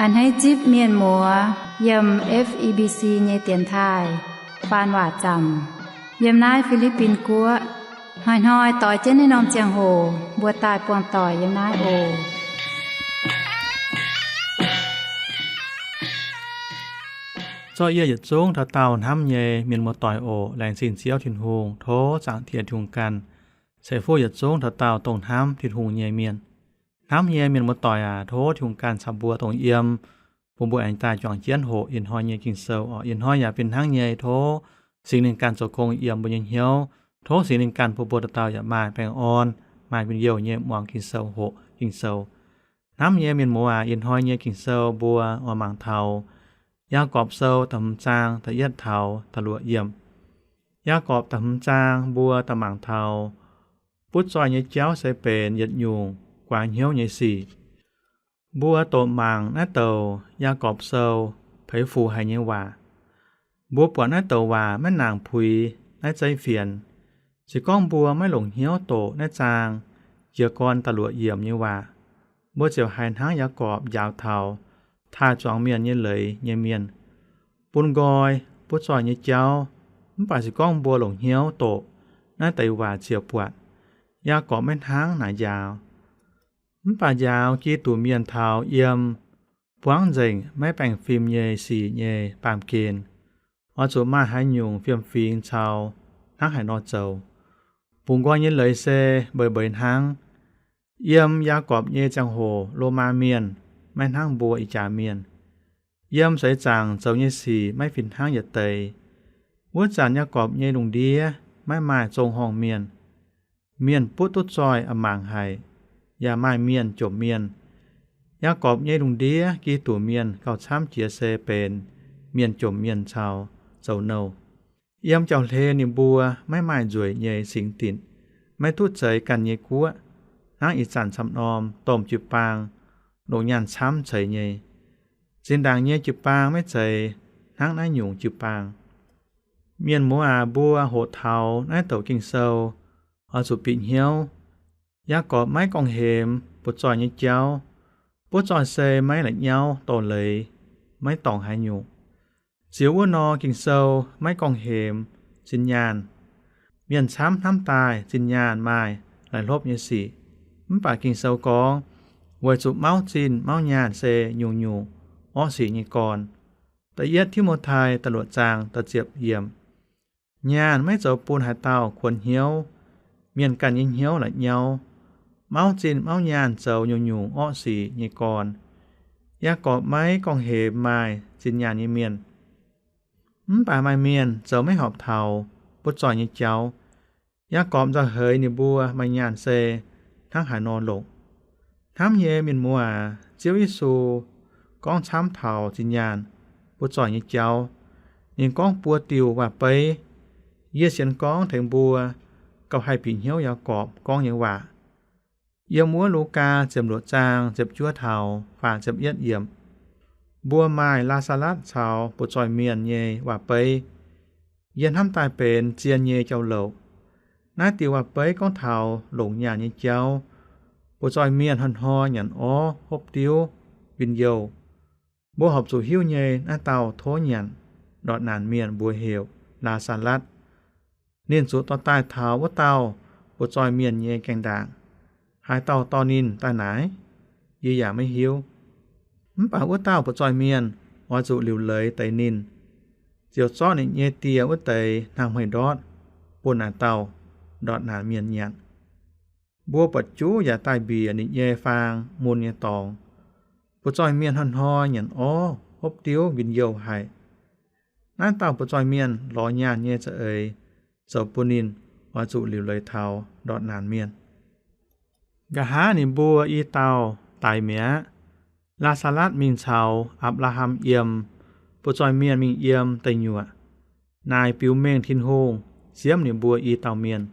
A'hneiv zipv mienh muoz yiem F E B C nyei dienx taaih faan waac zaamc yiem naaiv Fi^li^bin Guoqv. Hnoi-hnoi doix jienv naaiv norm ziangh hoc mbuo daaih buangh doic yiem naaiv oc. Zorqv yie yietc zungv dauh dauh hnamv nyei mienh muoz-doic oc. Laengz zingh Ziouv Tin-Hungh. Tov Zaangc Diex Tin-Hungh ganh ceix fuqv yietc zungv dauh dauh dongh hnamv Tin-Hungh nyei mienh. Hnamv nyei mienh muoz-doic aac, tov Tin-Hungh ganh caux mbuo dongh yiem, bun mbuo aengx daaih juangc jienv hoqc ih hnoi nyei Ging-Sou oc. Ih hnoi yaac fih hnangv nyei, tov Singx Lingh ganh zoux gong yiem mbuo nyei hnyouv. Tov Singx Lingh ganh bun mbuo dauh dauh yaac maaih baengh orn, maaih njien-youh nyei muangx Ging-Sou, hoqc Ging-Sou. Hnamv nyei mienh muoz aac, ih hnoi nyei Ging-Sou mbuo oix mangc taux Yaagorpc Sou da'hmz zaang da'yietv taux da'luoqc yiemc. Yaagorpc da'hmz zaang mbuo daaih mangc taux butv zoih nyei jauv se benx yietc nyungc guaax hnyouv nyei sic. Mbuo doqc mangc naaiv douc Yaagorpc Sou peix fuc haic nyei waac. Mbuo buatc naaiv douc waac maiv nangc puix naaiv zeiv fienx. Se gorngv mbuo maiv longc hnyouv doqc naaiv zaang jiez gorn da'luoqc yiemc nyei waac, mbuo ziouc haiz hnangv Yaagorpc njaaux taux taaih zuangx mienh nyei leiz nyei mienh bun nqoi butv zoih nyei jauv. Mv baac se gorngv mbuo longc hnyouv doqc naaiv deix waac ziouc buatc Yaagorpc maiv hnangv naaic njaaux. Mv baac njaaux Giduc Mienh taux yiem buangv nzengc maiv baengh fim nyei sic nyei baamh gen, oix zuqc maaih haaix nyungc fiem-fingx caux hnangv haaix nor zoux. Bungx nqoi nyei leiz se mbeix mbeix hnangv. Yiem Yaagorpc nyei ziangh hoc Lomaa Mienh maiv hnangv mbuo ih jaax mienh. Yiem seix zaangc zoux nyei sic maiv fih hnangv yietc deix. Wuov zanc Yaagorpc nyei lungh ndiev maiv maaih zong horngh mienh. Mienh butv duqv zoih a'mangc haic, yaac maaih mienh jomc mienh. Yaagorpc nyei lungh ndiev Giduc Mienh gauh camv jiex se benx mienh jomc mienh caux zoux nouh. Yiem jauv-hlen ninh mbuo maiv maaih nzueic nyei singx dinc, maiv duqv zeix ganh nyei guoqv, hnangv ih zanc camv norm domh jiu-baang longc nyaanh camv ceix nyei. Zinh ndaangc nyei jiu-baang maiv zeiz hnangv naaiv nyungc jiu-baang. Mienh muoz aac, mbuo hoqc taux naaiv douc Ging-Sou oix zuqc bieqc hnyouv. Yaagorpc maiv gorngv-hemx butv zoih nyei jauv. Butv zoih se maiv la'nyauv dorh leiz, maiv dorngc haaix nyungc. Ziux wuov nor Ging-Sou maiv gorngv-hemx zinh nyaanh. Mienh camv hnamv daaih zinh nyaanh maaih la'hlopv nyei sic. Mv baac Ging-Sou gorngv, weic zuqc mauv zinh mauv nyaanh se nyungc-nyungc orqv sic nyei gorn. Da'yietv Ti^mo^tai da'luoqc zaang da'ziepc yiemc. Nyaanh maiv zoux bun haaix dauh kuonx hnyouv. Mienh ganh nyei hnyouv la'nyauv. Mauv zinh mauv nyaanh zoux nyungc-nyungc orqv sic nyei gorn. Yaagorpc maiv gorngv-hemx maaih zinh nyaanh nyei mienh. Mv baac maaih mienh zoux maiv horpc taux butv zoih nyei jauv. Yaagorpc nzauh heix ninh mbuo maaih nyaanh se hnangv haaix nor longc. Hnamv nyei mienh muoz aac, Ziouv Yesu gorngv camv taux zinh nyaanh butv zoih nyei jauv. Ninh gorngv buo diuh waac-beiv. Yie sienx gorngv tengx mbuo gauh haih bieqc hnyouv Yaagorpc gorngv nyei waac. Yiem wuov Lugaa ziepc luoqc zaang ziepc juov taux faah ziepc yietv yiemc, mbuo maaih Laa^saa^latv caux butv zoih mienh nyei waac-beiv. Yie hnamv daaih benx zien nyei jauv-louc. Naaiv diuh waac-beiv gorngv taux longc nyaanh nyei jauv. Butv zoih mienh hnoi-hnoi nyanc orv, hopv diuv, win-youh. Mbuo horpc zuqc hiuv nyei naaiv dauh tov nyanc ndortv naanc mienh mbuox heuc Laa^saa^latv. Ninh zuqc dorh daaih taux wuov dauh butv zoih mienh nyei gaengh ndaangc. Haaix dauh dorh ninh daaih naaic? Yie yaac maiv hiuv. Mv baac wuov dauh butv zoih mienh oix zuqc liuc leiz deix ninh, ziouc zorqv ninh nyei die wuov deix hnangv hmei ndortv bun naaic dauh ndortv naanc mienh nyanc. Mbuo buatc juv yaac daaih mbiec ninh nyei faang mun nyei dorngx. Butv zoih mienh hnoi-hnoi nyanc orv, hopv diuv, win-youh haic. Naaiv dauh butv zoih mienh lorz nyaanh nyei za'eix zoux bun ninh oix zuqc liuc leiz taux ndortv naanc mienh. Nqa'haav ninh mbuo i dauh daix mi'aqv. Laa^saa^latv mingh caux Apc^laa^ham yiem, butv zoih mienh mingh yiem deic nyuoqc, naaic biux mengh Tin-Hungh siemv ninh mbuo i dauh mienh.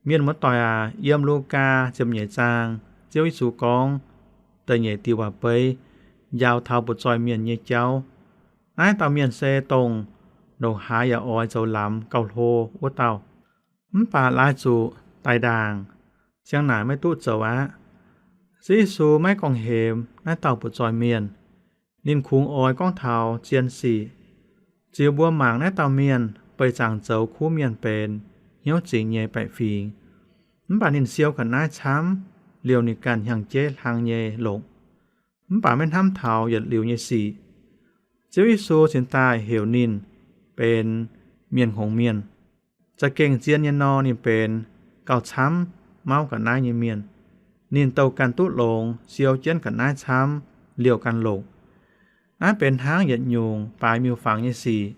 Mienh muoz-doic aac, yiem Lugaa ziepc nyeic zaang, Ziouv Yesu gorngv da'nyeic diuh waac-beiv njaaux taux butv zoih mienh nyei jauv. Naaiv dauh mienh se dongh ndongc haaix yaac oix zoux lamz gauh hlo wuov dauh. Mv baac laaix zuqc daix ndaangc, ziang naaic maiv duqv zoux aqv. Ziouv Yesu maiv gorngv-hemx naaiv dauh butv zoih mienh. Ninh kungx oix gorngv taux zien sic. Ziux mbuo mangc naaiv dauh mienh beih zaangc zoux kuv mienh benx hnyouv zingx nyei baeqc fingx. Mv baac ninh siou ga'naaiv camv, liouh ninh ganh hnyangx-jeiv hlang nyei longc, mv baac maiv hnamv taux yietc liuz nyei sic. Ziouv Yesu cingx daaih heuc ninh benx mienh hngongx mienh. Za'gengh zien nyei nor, ninh benx gauh camv mauv ga'naaiv nyei mienh. Ninh douh ganh duqv longx, siou jienv ga'naaiv camv, liouh ganh longc. Naaiv benx hnangv yietc nyungc baaix miuc-fangx nyei sic.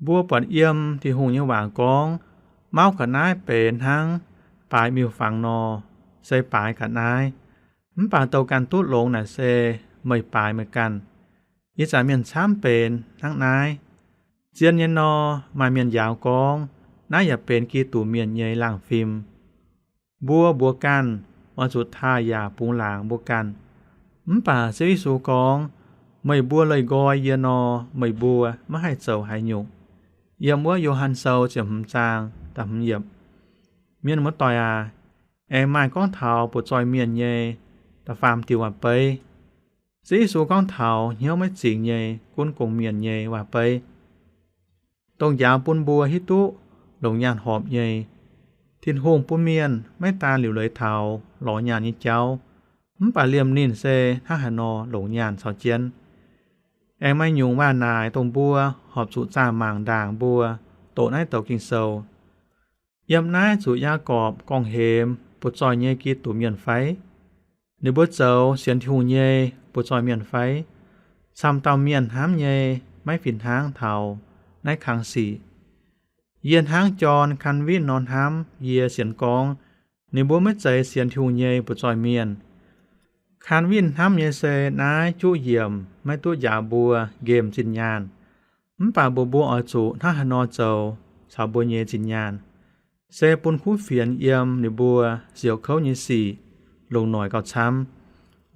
Mbuo buatc yiem Tin-Hungh nyei waac gorngv, mauv ga'naaiv benx hnangv baaix miuc-fangx nor, se baaix ga'naaiv. Mv baac douh ganh duqv longx naaic se meih baaix meih ganh. Ih zanc mienh camv benx hnangv naaiv. Zien nyei nor, maaih mienh njaaux gorngv, naaiv yaac benx Giduc Mienh nyei laangh fim. Mbuo mbuox ganh, oix zuqc taaih yaac bungx laangc mbuo ganh. Mv baac Ziouv Yesu gorngv, meih mbuo leih nqoi yie nor, meih mbuo maiv haih zoux haaix nyungc. Yiem wuov Yo^han Sou ziepc hmz zaang da'hmz yiemc. Mienh muoz-doic aac, aengx maaih gorngv taux butv-zoih mienh nyei da'faam diuc waac-beiv. Ziouv Yesu gorngv taux hnyouv maiv zingx nyei gunv gong-mienh nyei waac-beiv. Dongh njaaux bun mbuo hiuv duqv longc nyaanh horpc nyei. Tin-Hungh bun mienh maiv daan liuc leiz taux lorz nyaanh nyei jauv, mv baac liemh ninh se hnangv haaix nor longc nyaanh caux jienv. Aengx maaih nyungc waac naaic dongh mbuo horpc zuqc zaah mangc ndaangc mbuo doqc naaiv douc Ging-Sou. Yiem naaiv zuqc Yaagorpc gorngv-hemx butv-zoih nyei Giduc Mienh fai? Ninh mbuo zoux sienx Tin-Hungh nyei butv-zoih mienh fai? Camv dauh mienh hnamv nyei maiv fih hnangv taux naaiv kang sic. Yie hnangv John Calvin nor hnamv. Yie sienx gorngv ninh mbuo maiv zeiz sienx Tin-Hungh nyei butv-zoih mienh. Calvin hnamv nyei se naaiv juqv yiemc maiv duqv njaaux mbuo nqemh zinh nyaanh. Mv baac mbuox mbuo oix zuqc hnangv haaix nor zoux caux mbuo nyei zinh nyaanh, se bun kuv fienx yiem ninh mbuo siouc kouv nyei sic longc noic gauh camv,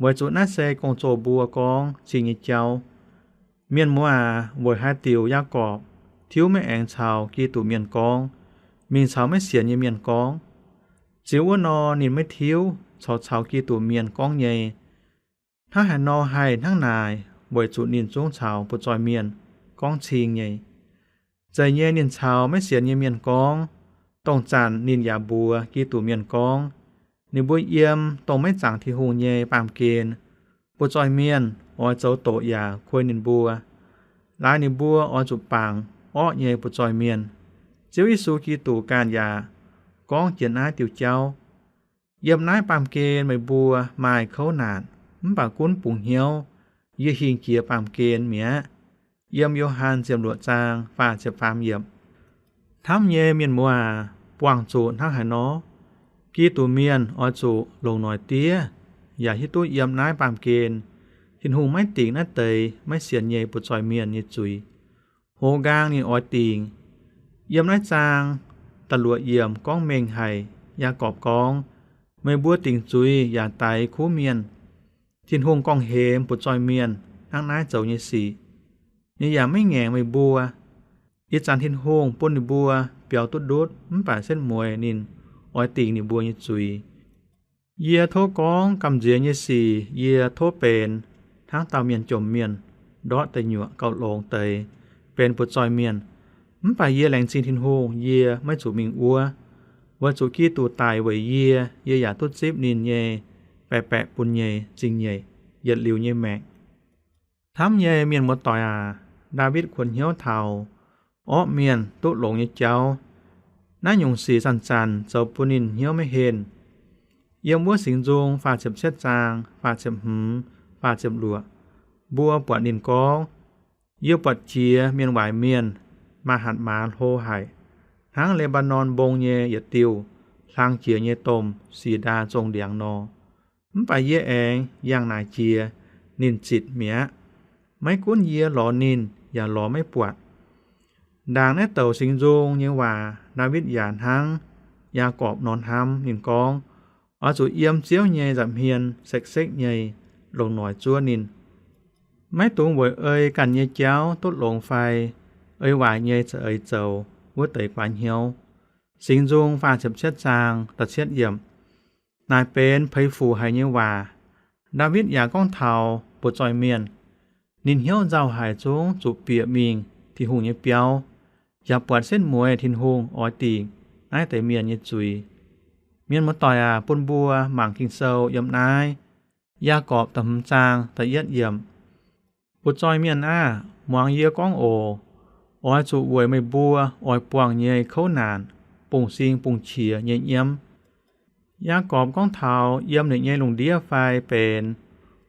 weic zuqc naaiv se gong-zoh mbuo gorngv cing nyei jauv. Mienh muoz aac, weic haaix diuc Yaagorpc tiuv maiv aengx caux Giduc Mienh gorngv, mingh caux maiv sienx nyei mienh gorngv? Ziux wuov nor ninh maiv tiuv corc caux Giduc Mienh gorngv nyei. Hnangv haaix nor haih hnangv naaic? Weic zuqc ninh zungv caux butv-zoih mienh gorngv cing nyei. Zeiz nyei ninh caux maiv sienx nyei mienh gorngv, dongh zanc ninh yaac mbuox Giduc Mienh gorngv, ninh mbuo yiem dongh maiv zaangc Tin-Hungh nyei baamh gen. Butv-zoih mienh oix zoux doqc yaac kuei ninh mbuo, laaix ninh mbuo oix zuqc bangc orqv nyei butv-zoih mienh. Ziouv Yesu Giduc ganh yaac gorngv jiex naaiv diuh jauv. Yiem naaiv baamh gen meih mbuo maaih kouv naanc, mv baac gunv bungx hnyouv. Yie hingh jiex baamh gen mi'aqv. Yiem Yo^han ziepc luoqc zaang faah ziepc faam yiemc. Hnamv nyei mienh muoz aac, buangh zuqc hnangv haaix nor, Giduc Mienh oix zuqc longc noic diev yaac hiuv duqv yiem naaiv baamh gen Tin-Hungh maiv dingc naaiv deix maiv sienx nyei butv-zoih mienh nyei zuiz. Hoz nqaang ninh oix dingc. Yiem naaiv zaang da'luoqc yiemc gorngv mengh haic. Yaagorpc gorngv, meih mbuo dingc zuiz yaac daix kuv mienh. Tin-Hungh gorngv-hemx butv-zoih mienh hnangv naaiv zoux nyei sic. Ninh yaac maiv ngaengc meih mbuo. Ih zanc Tin-Hungh bun ninh mbuo biaux duqv ndutv, mv baac setv mueiz ninh oix dingc ninh mbuo nyei zuiz. Yie tov gorngv gamh nziex nyei sic. Yie tov benx hnangv dauh mienh jomc mienh, ndortv deic nyuoqc gauh longx deix, benx butv-zoih mienh. Mv baac yie laengz zingh Tin-Hungh, yie maiv zuqc mingh wuov, weic zuqc Giduc daic weic yie, yie yaac duqv zipv ninh nyei baeqc baeqc bun nyei zingh nyeic yietc liuz nyei maengc. Hnamv nyei mienh muoz-doic aac, Ndaawitv kuonx hnyouv taux orqv mienh duqv longx nyei jauv. Naaiv nyungc sic zanc-zanc zoux bun ninh hnyouv maiv henh. Yiem wuov Singx Nzung faah ziepc cietv zaang faah ziepc hmz, faah ziepc luoqc, mbuo buatc ninh gorngv, yie buatc jiex mienh waaic mienh maaih hatc maaz hlo haic, hnangv Le^mbaa^norn Mbong nyei yietc diuh hlang jiex nyei domh sic ndaa zong ndiangx nor. Mv baac yie aengx yangh naaic jiex ninh zitc mi'aqv. Maiv gunv yie lorz ninh yaac lorz maiv buatc. Ndaangc naaiv douc Singx Nzung nyei waac, Ndaawitv yaac hnangv Yaagorpc nor hnamv. Ninh gorngv, oix zuqc yiem Ziouv nyei nza'hmien sekv-sekv nyei longc noic zuov ninh. Maiv dungx weic ei ganh nyei jauv duqv longx fai ei waaic nyei za'eix zoux wuov deix guaax hnyouv. Singx Nzung faah ziepc cietv zaang da'cietv yiemc. Naaic benx peix fuc haic nyei waac. Ndaawitv yaac gorngv taux butv-zoih mienh. Ninh hnyouv nzauh haic zungv zuqc bieqc mingh Tin-Hungh nyei biauv, yaac buatc setv mueiz Tin-Hungh oix dingc naaiv deix mienh nyei zuiz. Mienh muoz-doic aac, bun mbuo mangc Ging-Sou yiem naaiv Yaagorpc da'hmz zaang da'yietv yiemc. Butv-zoih mienh aah! Muangx yie gorngv oc. Oix zuqc weic meih mbuo oix buangh nyei kouv naanc bungx-sing bungx-qiex nyei nyiemv. Yaagorpc gorngv taux yiem ninh nyei lungh ndiev fai benx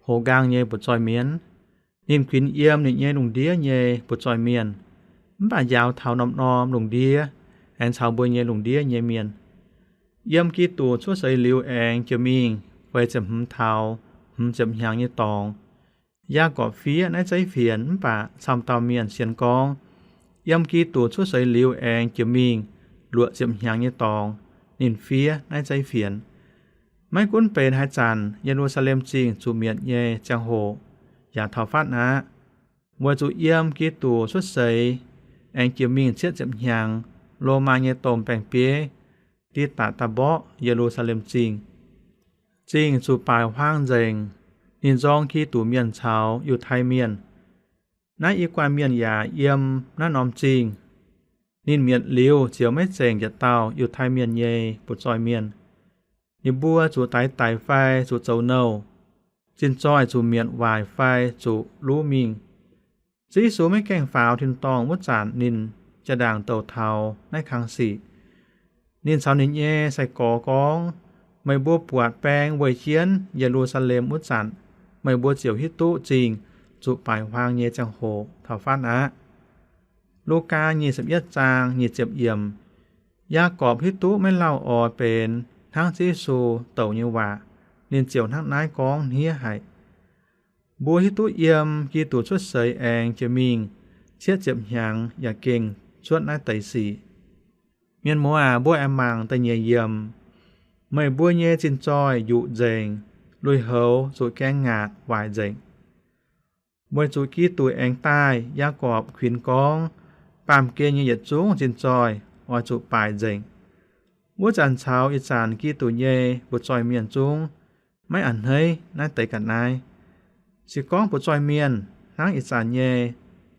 hoz nqaang nyei butv-zoih mienh. Ninh kuinx yiem ninh nyei lungh ndiev nyei butv-zoih mienh, mv baac njaaux taux norm-norm lungh ndiev aengx caux mbuo nyei lungh ndiev nyei mienh. Yiem Giduc cuotv seix liuz aengx jiex mingh feix ziepc hmz taux hmz ziepc hnyangx nyei dorngx, Yaagorpc fiev naaiv zeiv fienx mv baac camv dauh mienh sienx gorngv, yiem Giduc cuotv seix liuz aengx jiex mingh luoqc ziepc hnyangx nyei dorngx ninh fiev naaiv zeiv fienx. Maiv gunv benx haaix zanc Ye^lu^saa^lem Zingh zuqc mietc nyei ziangh hoc yaac taux fatv aqv. Weic zuqc yiem Giduc cuotv seix aengx jiex mingh cietv ziepc hnyangx, Lomaa nyei domh baeng-bieiv Ditc^tatc daaih mborqv Ye^lu^saa^lem Zingh. Zingh zuqc baaic huaang nzengc. Ninh nzorng Giduc Mienh caux Yiutai Mienh. Naaiv i guanh mienh yaac yiem naaiv norm zingh. Ninh mietc liuz ziouc maiv zengc yietc dauh Yiutai Mienh nyei butv-zoih mienh. Ninh mbuo zuqc daix daic fai zuqc zoux nouh, zinh zoih zuqc mietc waaic fai zuqc luv mingh. Ziouv Yesu maiv gaengh faaux tin-dorngh wuov zanc ninh jaa-ndaangc douc taux naaiv kang sic. Ninh caux ninh nyei sai-gorx gorngv, meih mbuo buatc baeng weih jienv Ye^lu^saa^lem wuov zanc, meih mbuo ziouc hiuv duqv zingh zuqc baaic huaang nyei ziangh hoc taux fatv aqv. Lugaa nyic ziepc yietv zaang nyic ziepc yiemc. Yaagorpc hiuv duqv maiv lauh oix benx hnangv Ziouv Yesu douc nyei waac, ninh ziouc hnangv naaiv gorngv hniev haic. Mbuo hiuv duqv yiem Giduc cuotv seix aengx jiex mingh cietv ziepc hnyangx yaac gengh cuotv naaiv deix sic. Mienh muoz aac, mbuo aengx mangc da'nyeic yiemc. Meih mbuo nyei zinh zoih njuqc nzengc, lui-houx zuqc gaeng ngaatc waaic nzengc. Weic zuqc Giduc aengx daaih, Yaagorpc kuinx gorngv, baamh gen nyei yietc zungv zinh zoih oix zuqc baaic nzengc. Wuov zanc caux ih zanc Giduc nyei butv-zoih mienh zungv maiv a'hneiv naaiv deix ga'naaiv. Se gorngv butv-zoih mienh hnangv ih zanc nyei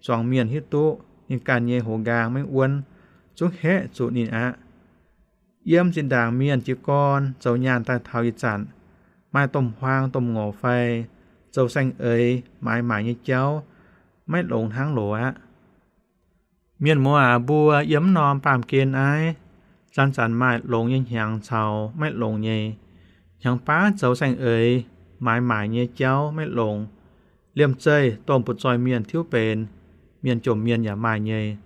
zuangx mienh hiuv duqv ninh ganh nyei hoz nqaang maiv wuonv, zungv haeqv zuqc ninh aqv. Yiem zinh ndaangc mienh jiez gorn zoux nyaanh daaih taux ih zanc, maaih domh huaang domh ngorc fai zoux saeng-eix maaiz maaic nyei jauv maiv longx hnangv loz aqv. Mienh muoz aac, mbuo yiem mv norm baamh gen naaiv, zanc-zanc maaih longx nyei hnyangx caux maiv longx nyei. Hnyangx baav zoux saeng-eix maaiz maaic nyei jauv maiv longx. Liemh zeih domh butv-zoih mienh tiuv benx mienh jomc mienh yaac maaih nyei.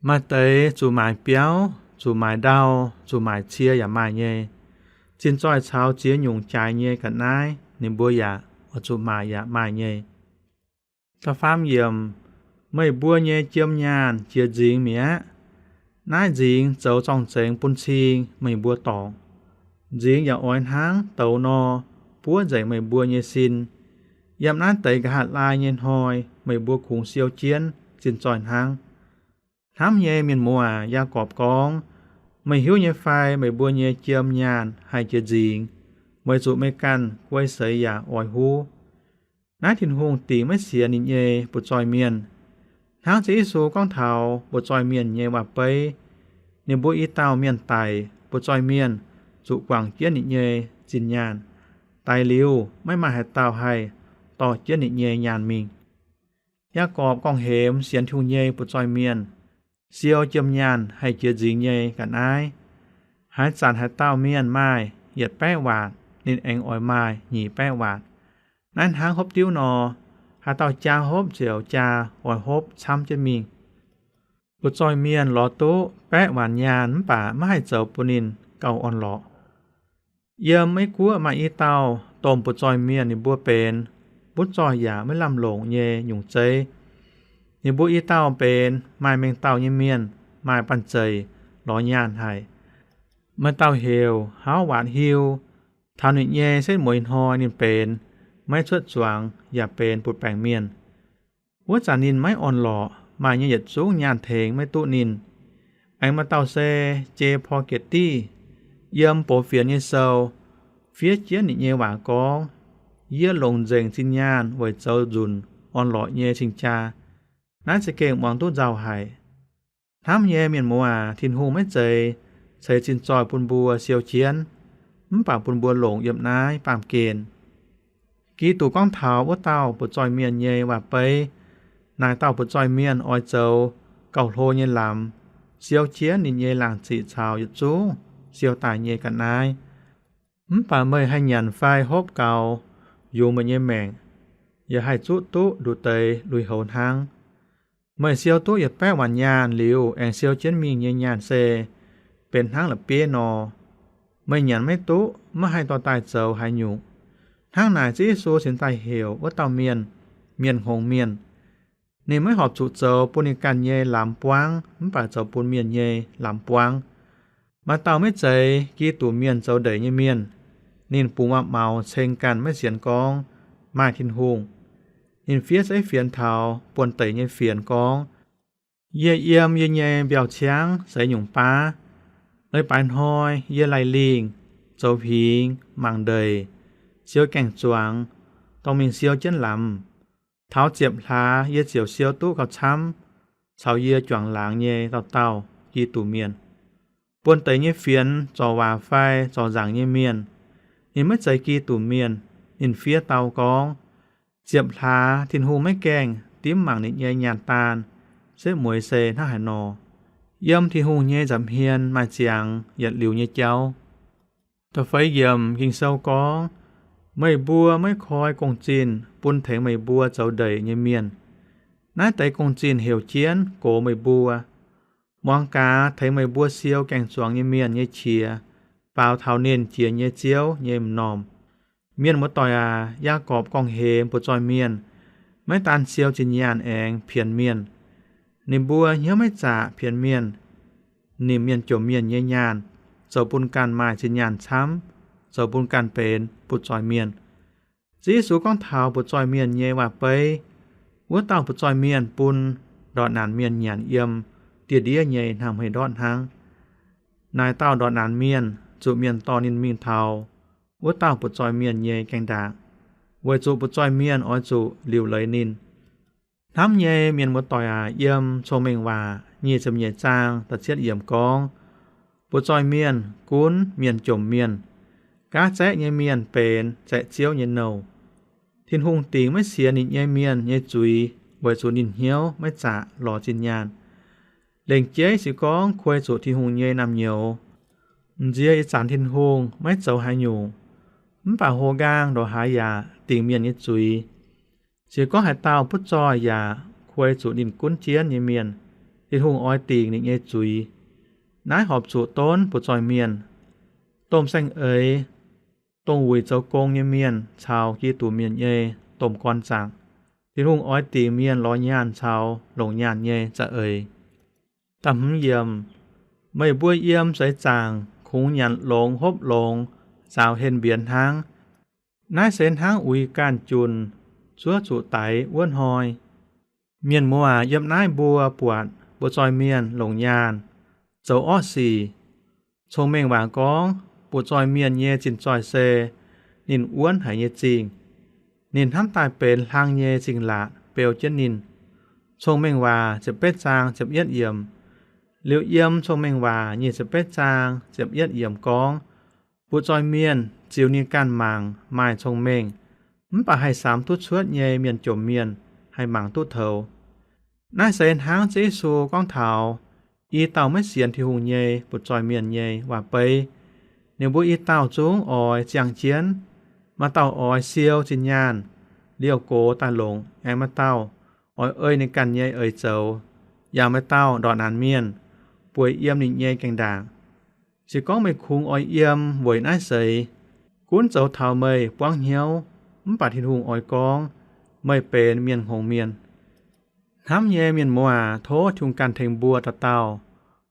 Maaih deix zuqc maaic biauv, zuqc maaic ndau, zuqc maaic cie yaac maaih nyei. Zinh zoih caux ziex nyungc jaaix nyei ga'naaiv ninh mbuo yaac oix zuqc maaic yaac maaih nyei. Da'faam yiemc, meih mbuo nyei jiem nyaanh jiex nzingx mi'aqv. Naaiv nzingx zoux zorng-zengx bun cing meih mbuo dorngc. Nzingx yaac oix hnangv douz nor, buov nzengc meih mbuo nyei sin. Yiem naaiv deix nqa'haav laai nyei hnoi meih mbuo kungx siou jienv zinh zoih hnangv. Hnamv nyei mienh muoz aac, Yaagorpc gorngv, meih hiuv nyei fai meih mbuo nyei jiem nyaanh haih jiex nzingx, weic zuqc meih ganh guei seix yaac oix huv. Naaiv Tin-Hungh dingc maiv sienx ninh nyei butv-zoih mienh. Hnangv Ziouv Yesu gorngv taux butv-zoih mienh nyei waac-beiv, ninh mbuo i dauh mienh daic, butv-zoih mienh zuqc guangc jienv ninh nyei zinh nyaanh. Daic liuz, maiv maaih haaix dauh haih dorh jienv ninh nyei nyaanh mingh. Yaagorpc gorngv-hemx sienx Tin-Hungh nyei butv-zoih mienh siou jiem nyaanh haih jiex nzingx nyei ga'naaiv. Haaix zanc haaix dauh mienh maaih yietc baeqv waatc, ninh aengx oix maaih nyic baeqv waatc. Naaiv hnangv hopv diuv nor, haaix dauh jaa hopv ziouc jaa oix hopv camv jienv mingh. Butv-zoih mienh lorz duqv baeqv waanc nyaanh mv baac maiv haih zoux bun ninh gauh orn-lorqc. Yiem Meiv Guoqv maaih i dauh domh butv-zoih mienh, ninh mbuo benx butv-zoih yaac maiv lamh longc nyei nyungc zeiv. Ninh mbuo i dauh benx maaih mengh dauh nyei mienh, maaih banh zeic lorz nyaanh haic. Maaih dauh heuc Hauv Waatc Hiu. Taux ninh nyei setv mueiz hnoi ninh benx maiv cuotv zuangx yaac benx butv-baengc mienh. Wuov zanc ninh maiv orn-lorqc, maaih nyei yietc zungv nyaanh tengx maiv duqv ninh. Aengx maaih dauh se Jei Por Gietv Div, yiem Box Fienx nyei sou fiev jienv ninh nyei waac gorngv, yie longc nzengc zinh nyaanh weic zoux nzunc orn-lorqc nyei cing-jaa. Naaiv za'gengh muangx duqv nzauh haic. Hnamv nyei mienh muoz aac, Tin-Hungh maiv zeiz ceix zinh zoih bun mbuo siou jienv, mv baac bun mbuo longc yiem naaiv baamh gen. Giduc gorngv taux wuov dauh butv-zoih mienh nyei waac-beiv. Naaic dauh butv-zoih mienh oix zoux gauh hlo nyei lamz, siou jienv ninh nyei laangz ziqc caux yietc zungv siou daaih nyei ga'naaiv. Mv baac meih haih nyanc fai hopv gaux yungz meih nyei maengc, yaac haih zuqv duqv nduqc deix lui-houx hnangv. Meih siou duqv yietc baeqv waanc nyaanh liuz aengx siou jienv mingh nyei nyaanh se benx hnangv la'bieiv nor. Meih nyanc maiv duqv, maiv haih dorh daaih zoux haaix nyungc. Hnangv naaic Ziouv Yesu cingx daaih heuc wuov dauh mienh, mienh hngongx mienh. Ninh maiv horpc zuqc zoux bun ninh ganh nyei lamz buangv, mv baac zoux bun mienh nyei lamz buangv. Maaih dauh maiv zeiz Giduc mienh zoux ndeic nyei mienh. Ninh bungx waac-maux ceng ganh maiv sienx gorngv maaih Tin-Hungh. Ninh fiev zeiv fienx taux buonv-deic nyei fienx gorngv, yie yiem yie nyei mbiauh ciangv seix nyungc baav. Leiz-baaix hnoi yie laih lingh, zoux hingx, mangc ndeic, siou gaeng-zuangx, dorh mingh siou jienv lamz. Taux ziepc hlaax yie ziouc siou duqv gauh camv caux yie juangc laangz nyei dauh dauh Giduc mienh. Buonv-deic nyei fienx zorc waac fai zorc nzaangc nyei mienh. Ninh maiv zeiz Giduc mienh. Ninh fiev dau gorngv, ziepc hlaax Tin-Hungh maiv gaengh dimv mangc ninh nyei nyaanh daan, setv mueiz se hnangv haaix nor. Yiem Tin-Hungh nyei nza'hmien maaih ziangx yietc liuz nyei jauv. Da'feix yiemc Ging-Sou gorngv, meih mbuo maiv koi gong-zinh bun tengx meih mbuo zoux ndeic nyei mienh. Naaiv deix gong-zinh heuc jienv gox meih mbuo. Muangx gaax tengx meih mbuo siou gaeng-zuangx nyei mienh nyei qiex, faaux taux ninh jiex nyei Ziouv nyei m'normh. Mienh muoz-doic aac, Yaagorpc gorngv-hemx butv-zoih mienh, maiv daan siou zinh nyaanh aengx pienx mienh. Ninh mbuo hnyouv maiv zaqc pienx mienh. Nimc mienh jomc mienh nyei nyaanh, zoux bun ganh maaih zinh nyaanh camv, zoux bun ganh benx butv-zoih mienh. Ziouv Yesu gorngv taux butv-zoih mienh nyei waac-beiv. Wuov dauh butv-zoih mienh bun ndortv naanc mienh nyanc yiem dieh ndiev nyei hnangv hmei ndortv hnangv. Naaic dauh ndortv naanc mienh zuqc mienh dorh ninh mingh taux wuov dauh butv-zoih mienh nyei gaengh ndaangc, weic zuqc butv-zoih mienh oix zuqc liuc leiz ninh. Hnamv nyei mienh muoz-doic aac, yiem Cong-Mengh Waac nyic ziepc nyeic zaang da'cietv yiemc gorngv, butv-zoih mienh gunv mienh jomc mienh, gaav zaeqv nyei mienh benx zaeqv Ziouv nyei nouh. Tin-Hungh dingc maiv sienx ninh nyei mienh nyei zuiz weic zuqc ninh hnyouv maiv zaqc lorz zinh nyaanh. Lengc jeiv se gorngv kuei zuqc Tin-Hungh nyei naamh nyouz, m'nziex ih zanc Tin-Hungh maiv zoux haaix nyungc, mv baac hox nqaang ndongc haaix yaac dingc mienh nyei zuiz. Se gorngv haaix dauh butv-zoih yaac kuei zuqc ninh gunv jienv nyei mienh, Tin-Hungh oix dingc ninh nyei zuiz. Naaiv horpc zuqc donv butv-zoih mienh. Domh saeng-eix, dongh wuic zoux gong nyei mienh caux Giduc mienh nyei domh gorn zaangc, Tin-Hungh oix dingc mienh lorz nyaanh caux longc nyaanh nyei za'eix. Da'hmz yiemc, meih mbuo yiem seix zaangc kungx nyanc longx hopv longx, nzaaux henh mbienx hnangv. Naaiv se hnangv uix ganh junc zuov zuqc daix wuov hnoi. Mienh muoz aac, yiem naaiv mbuo buatc butv-zoih mienh longc nyaanh, zoux orqv sic. Cong-Mengh Waac gorngv, butv-zoih mienh nyei zinh zoih se ninh wuonv haic nyei zingh. Ninh hnamv daaih benx hlang nyei zingh laatc beu jienv ninh. Cong-Mengh Waac ziepc betv zaang ziepc yietv yiemc. Liuz yiem Cong-Mengh Waac nyic ziepc betv zaang ziepc yietv yiemc gorngv, butv-zoih mienh ziux ninh ganh mangc maaih cong-mengh, mv baac haih samx duqv cuotv nyei mienh jomc mienh haih mangc duqv toux. Naaiv se hnangv Ziouv Yesu gorngv taux i dauh maiv sienx Tin-Hungh nyei butv-zoih mienh nyei waac-beiv. Ninh mbuo i dauh zungv oix ziangh jienv. Maaih dauh oix siou zinh nyaanh, liouh gox daaih longc, aengx maaih dauh oix ei ninh ganh nyei eix zoux, yaac maaih dauh ndortv naanc mienh bueix yiem ninh nyei gaengh ndaangc. Se gorngv meih kungx oix yiem weic naaiv seix, gunv zoux taux meih buangv hnyouv, mv baac Tin-Hungh oix gorngv meih benx mienh hngongx mienh. Hnamv nyei mienh muoz aac, tov Tin-Hungh ganh tengx mbuo dauh dauh.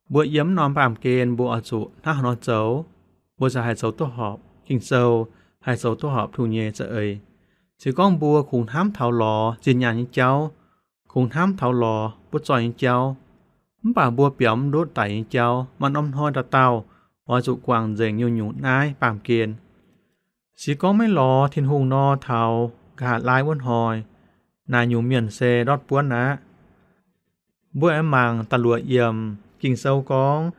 Mbuo yiem mv norm baamh gen mbuo oix zuqc hnangv haaix nor zoux, mbuo ziouc haih zoux duqv horpc Ging-Sou, haih zoux duqv horpc Tin-Hungh nyei za'eix. Se gorngv mbuo kungx hnamv taux lorz zinh nyaanh nyei jauv, kungx hnamv taux lorz butv zoih nyei jauv, mv baac mbuo biaux mv ndutv daic nyei jauv, maaih norm hnoi dauh dauh oix zuqc guangc nzengc nyungc-nyungc naaiv baamh gen. Se gorngv maiv lorz Tin-Hungh nor, taux nqa'haav laai wuov hnoi, naaic nyungc mienh se ndortv buonv aqv. Mbuo aengx mangc da'luoqc yiemc. Ging-Sou gorngv,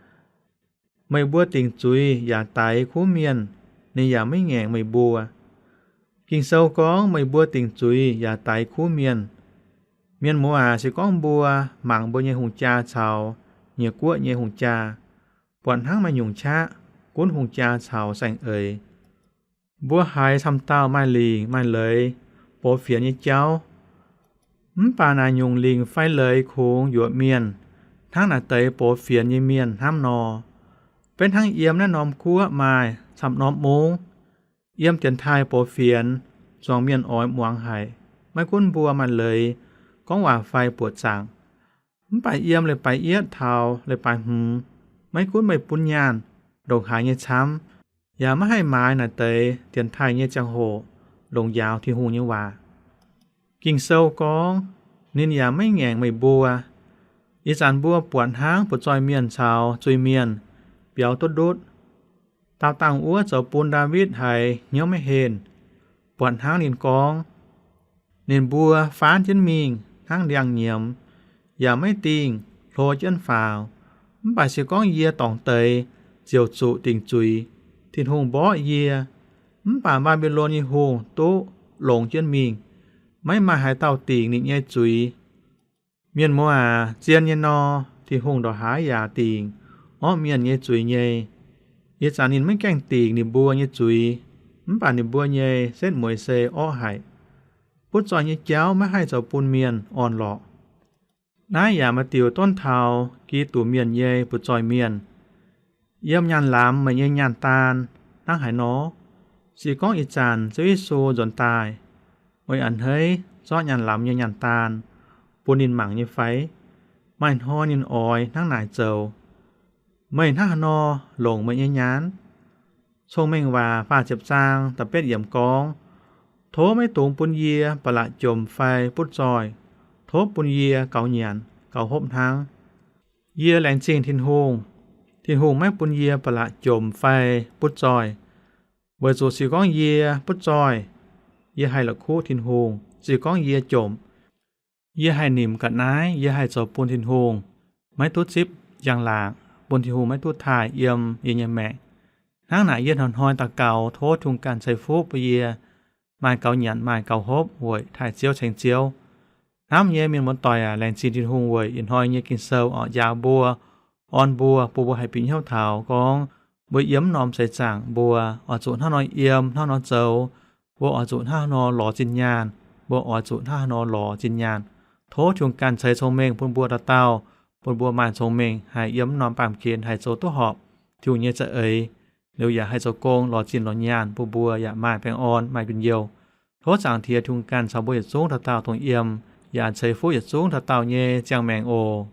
meih mbuo dingc zuiz yaac daix kuv mienh, ninh yaac maiv ngaengc meih mbuo. Ging-Sou gorngv, meih mbuo dingc zuiz yaac daix kuv mienh. Mienh muoz aac, se gorngv mbuo mangc mbuo nyei hungh jaa caux nyei guoqv nyei hungh jaa, buatc hnangv maaih nyungc qaqv gunv hungh jaa caux saeng-eix. Mbuo haiz camv dauh maaih lingc maaih leiz, box fienx nyei jauv. Mv baac naaic nyungc lingc fai leiz kungx yuoqc mienh, hnangv naaic deix box fienx nyei mienh hnamv nor. Beiv hnangv yiem naaiv norm guoqv maaih camv norm mungv, yiem dienx taaih box fienx, zuangx mienh oix muangx haic. Maiv gunv mbuo maaih leiz gorngv waac fai buoqc zaangc, mv baac yiem leiz-baaix yietv taux leiz-baaix hmz, maiv gunv meih bun nyaanh ndongc haaix nyei camv, yaac maiv haih maaiz naaic deix dienx taaih nyei ziangh hoc longc njaaux Tin-Hungh nyei waac. Ging-Sou gorngv, ninh yaac maiv ngaengc meih mbuo. Ih zanc mbuo buatc hnangv butv-zoih mienh caux zuiz-mienh biaux duqv ndutv. Daauh dangh wuov zoux bun Ndaawitv haiz hnyouv maiv henh. Buatc hnangv ninh gorngv, ninh mbuo faanv jienv mingh hnangv ndiangx-nyiemz, yaac maiv dingh hlo jienv faaux. Mv baac se gorngv yie dorngc deix ziouc zuqc dingc zuiz, Tin-Hungh mborqv yie. Mv baac Mbaa^mbi^lon nyei hungh duqv longx jienv mingh, maiv maaih haaix dauh dingc ninh nyei zuiz. Mienh muoz aac, zien nyei nor, Tin-Hungh ndongc haaix yaac dingc orqv mienh nyei zuiz nyei. Ih zanc ninh maiv gaengh dingc ninh mbuo nyei zuiz, mv baac ninh mbuo nyei setv mueiz se orqv haic. Butv-zoih nyei jauv maiv haih zoux bun mienh orn-lorqc. Naaiv yaac maaih diuc donv taux Giduc mienh nyei butv-zoih mienh. Yiem nyaanh lamz meih nyei nyaanh daan hnangv haaix nor? Se gorngv ih zanc Ziouv Yesu nzuonx daaih, meih a'hneiv zorqv nyaanh lamz nyei nyaanh daan bun ninh mangc nyei fai? Maaih hnoi ninh oix hnangv naaic zoux. Meih hnangv haaix nor longc meih nyei nyaanh? Cong-Mengh Waac faah ziepc zaang da'betv yiemc gorngv, tov maiv dungx bun yie ba'laqc jomc fai butv zoih. Tov bun yie gaux nyanc gaux hopv hnangv. Yie laengz zingh Tin-Hungh. Tin-Hungh maiv bun yie ba'laqc jomc fai butv zoih, weic zuqc se gorngv yie butv zoih, yie haih la'kuqv Tin-Hungh. Se gorngv yie jomc, yie haih nimc ga'naaiv, yie haih zoux bun Tin-Hungh maiv duqv zipv njang-laangc, bun Tin-Hungh maiv duqv taaih yiem yie nyei maengc. Hnangv naaic yie hnoi-hnoi daux gaux tov Tin-Hungh ganh ceix fuqv bun yie maaih gaux nyanc maaih gaux hopv weic taaih Ziouv ceng Ziouv. Hnamv nyei mienh muoz-doic aac, laengz zingh Tin-Hungh weic ih hnoi nyei Ging-Sou oix njaaux mbuo, orn mbuo, bun mbuo haih bieqc hnyouv taux gorngv mbuo yiem norm seix zaangc mbuo oix zuqc hnangv nor yiem, hnangv nor zoux. Mbuo oix zuqc hnangv nor lorz zinh nyaanh, mbuo oix zuqc hnangv nor lorz zinh nyaanh. Tov Tin-Hungh ganh ceix cong-mengh bun mbuo dauh dauh, bun mbuo maaih cong-mengh haih yiem norm baamh gen haih zoux duqv horpc Tin-Hungh nyei za'eix, liuz yaac haih zoux gong lorz zinh lorz nyaanh, bun mbuo yaac maaih baengh orn maaih njien-youh. Tov Zaangc Diex Tin-Hungh ganh caux mbuo yietc zungv dauh dauh dongh yiem, yaac ceix fuqv yietc zungv dauh dauh nyei ziangh maengc oc.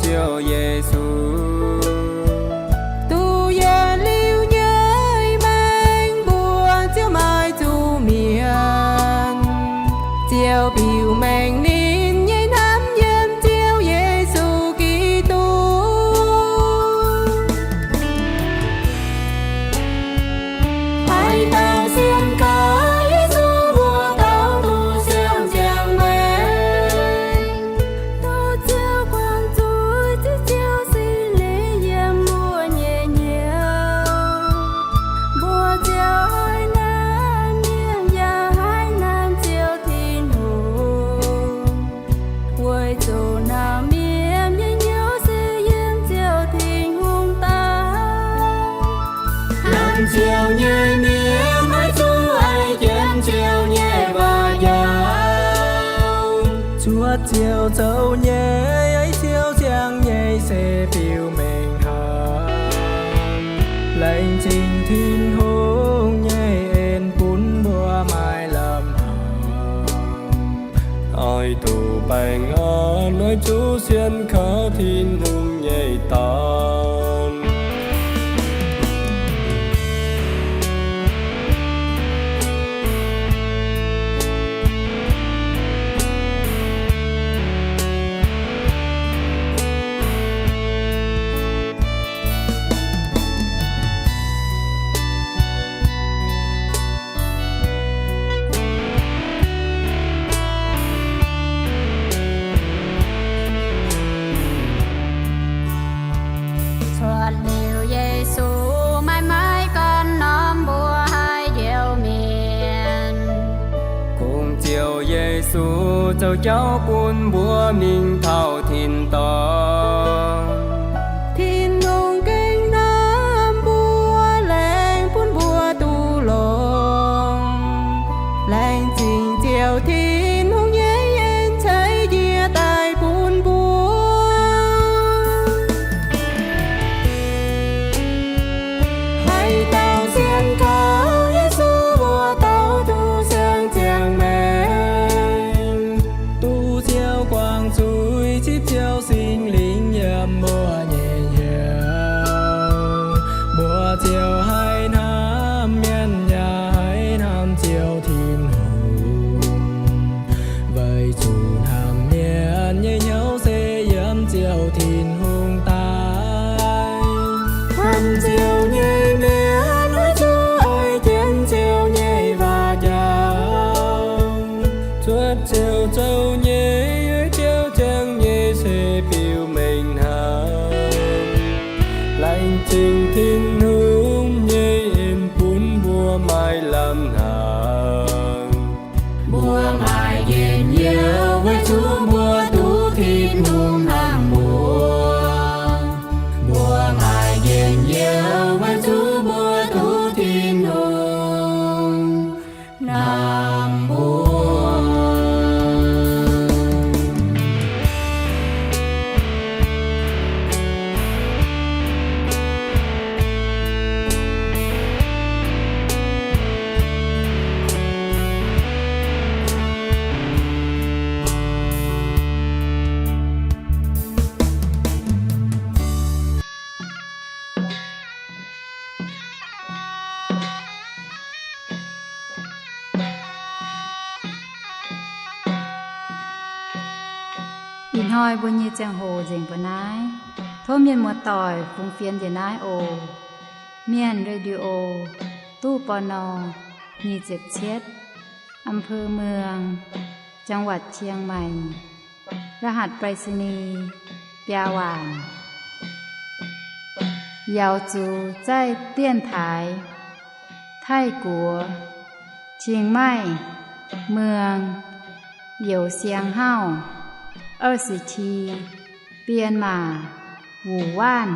Ziouv Yesu. Duqv yietc liuz nyei maengc mbuo ziouc maaih zuqc mienh, ziouc biux mengh ninh nyei hnamv yiem Ziouv Yesu Giduc. Haaix dauh sienx kaux Yesu mbuo dauh duqv siang-ziangx maengc. Duqv Ziouv guangc zuiz, zipv Ziouv Singx Lingh yiem mbuo nyei hnyouv, mbuo ziouc haih hnamv mienh yaac haih hnamv Ziouv Tin-Hungh. Weic zuqc hnamv mienh nyei hnyouv se yiem Ziouv Tin-Hungh daaih. Hnamv Ziouv nyei mienh maiv zuqc haih jienv Ziouv nyei waac njaaux. Cuotv Ziouv zoux nyei, Ziouv ziangh nyei se biux mengh haic. Laengz zingh Tin-Hungh nyei en bun mbuo maaih lamh haic. Oix zuqc baengh orn, oix zuqc sienx kaux Tin-Hungh nyei Dorn. Cuotv liuz Yesu, maaih maiv gorn norm mbuo haaix njoux mienh. Kungx Ziouv Yesu zoux jauv bun mbuo mingh taux tin-dorngh. Tin-Hungh gengh hnamv mbuo, laengz bun mbuo duqv longx. Laengz zingh Ziouv Tin-Hungh nyei en ceix njiec daaih bun mbuo. Haaix dauh sienx kaux Yesu mbuo dauh duqv siang-ziangx maengc. Duqv Ziouv guangc zuiz, zipv Ziouv Singx Lingh yiem mbuo nyei hnyouv, mbuo ziouc haih hnamv mienh yaac haih hnamv Ziouv Tin-Hungh. Weic zuqc hnamv mienh nyei hnyouv se yiem Ziouv Tin-Hungh daaih. Hnamv Ziouv nyei mienh maiv zuqc haih jienv Ziouv nyei waac njaaux. Cuotv Ziouv zoux nyei, Ziouv ziangh nyei se biux mengh hnangv. Laengz zingh Tin-Hungh nyei en bun mbuo maaih lamh hnangv. Mbuo maaih njien-youh weic zuqc mbuo duqv Tin-Hungh hnamv mbuo. Mbuo maaih njien-youh weic zuqc mbuo duqv Tin-Hungh hnamv mbuo. Ih hnoi mbuo nyei ziangh hoc nzengc mbuo naaiv. Tov mienh muoz-doic fungx fienx njiec naaiv oc. Mienh Radio, ตู้ ปณ. nyic ziepc cietv, อำเภอเมือง จังหวัดเชียงใหม่ รหัสไปรษณีย์ biaa waanc. Yaux zuqc zaih 电台 Taiv-Guoqv, Chiang Mai, Muang, Youh Siang Hauv, 二十七, Bienh Maac, Wuc Waanv.